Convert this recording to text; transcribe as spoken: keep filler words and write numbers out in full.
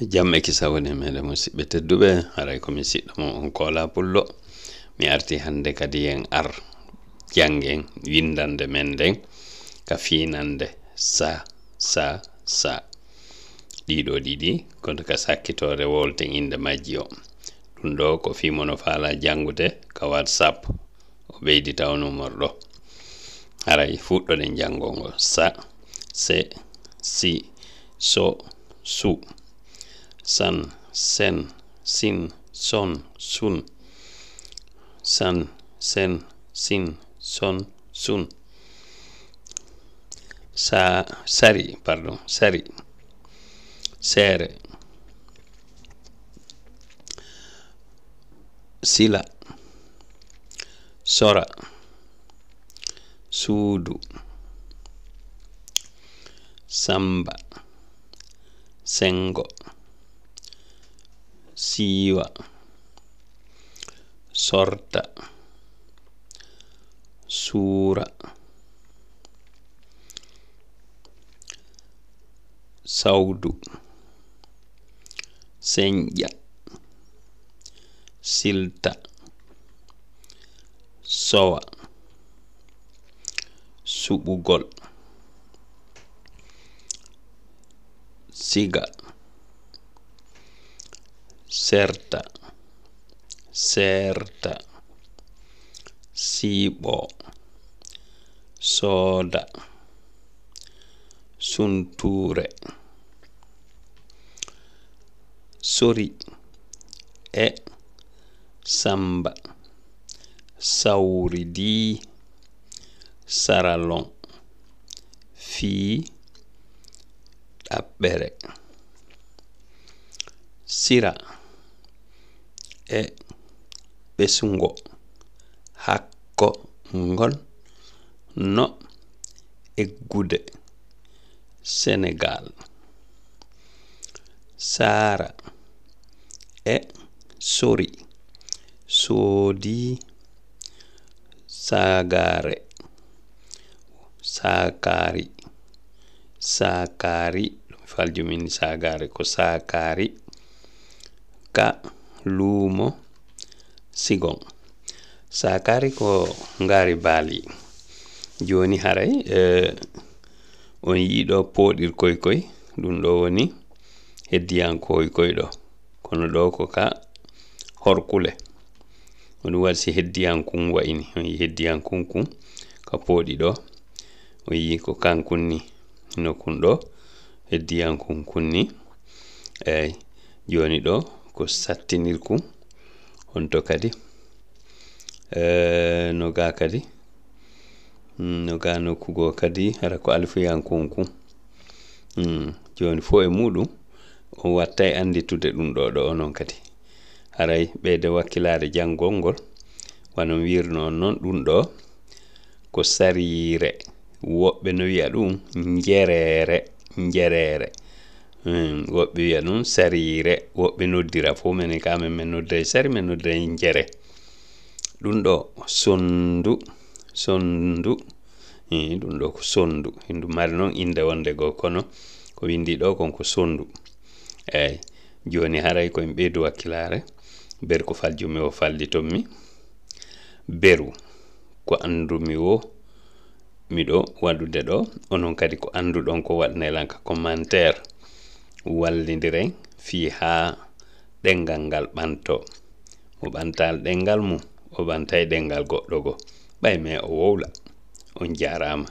Jam e kisa woni e meɗen musidɓe tedduɓe, haray ko mi siɗɗo mon on Koola Pullo. Mi arti hannde kadi en ar janngen winndannde men nden ka fiinannde sa, sa, sa. Ɗiɗo ɗiɗi, kono ka sakkitoore wolten innde majji o. Ɗum ɗo ko fii mo no faalaa janngude ka WhatsApp. O ɓeydita o numor ɗo. Haray fuɗɗoɗen janngol ngol. Sa, se, si, so, su. San, sen, sin, son, sun. San, sen, sin, son, sun. Sa, sari, pardon, sari. Seere. Sila. Sora. Suudu. Samba. Sengo. Siiwa. Sorta. Suura. Sawdu. Senƴa. Silta. Sowa. Suɓugol. Siga. Serta. Seerta. Siiɓo. Sooda. Suntuure. Sori. E. Samba. Sawridi. Saralon. Fii. Ɗaɓɓere. Sira. E. Ɓesungo. Hakko. Ngon. No. Eggude. Senegaal. Saara. E. Sori. Soodi. Saagaare. Saakaari. Saakaari. Ɗum faljumin saagaare ko saakaari. Ka luumo sigon. Saakaari ko ngaari baali. Jooni haray, eh, on yi'ii ɗo pooɗirkoy koy, ɗum ɗo woni heddiyankooy koy ɗo. Kono ɗo ko ka horkule. On waɗi si heddiyankun wa'ini. On yi'ii heddiyankun kun ka pooɗi ɗo. On yi'ii ko kankun ni. No kun ɗo heddiyankun kun ni. Eey, jooni ɗo ko sattinirkun. On to kadi. Eh, no gaa kadi. Mm, no gaa nokku goo kadi, hara ko alfuyankun kun. Mm, jooni fof e muuɗum, on wattay annditude ɗum ɗo, ɗo onon kadi. Haray ɓeyde wakkilaare janngol ngol, wano mi wiirno on noon, ɗum ɗo ko sariire. Woɓɓe no wi'a ɗum njereere, njereere. Hmm, woɓɓe wi'a ɗum sariire, woɓɓe noddira fof, menen ka amen men noddiray sari, men noddiray njere. Ɗum ɗo sonndu, sonndu. Eh, ɗum ɗo ko sonndu. Hindu mari noon innde wonde goo, kono ko winndi ɗo kon ko sonndu. Eey, jooni haray ko en ɓeydu wakkilaare. Ber ko faljumi o falliton mi. Beru, ko anndumi woo miɗo waɗude ɗo, onon kadi ko annduɗon ko waɗanee lan ka commentaire. Wallindiren fii haa ɗemngal ngal ɓantoo. Mo ɓantaali ɗemngal mum, o ɓantay ɗemngal goɗɗo goo. Ɓay mee o wowla. On jaaraama.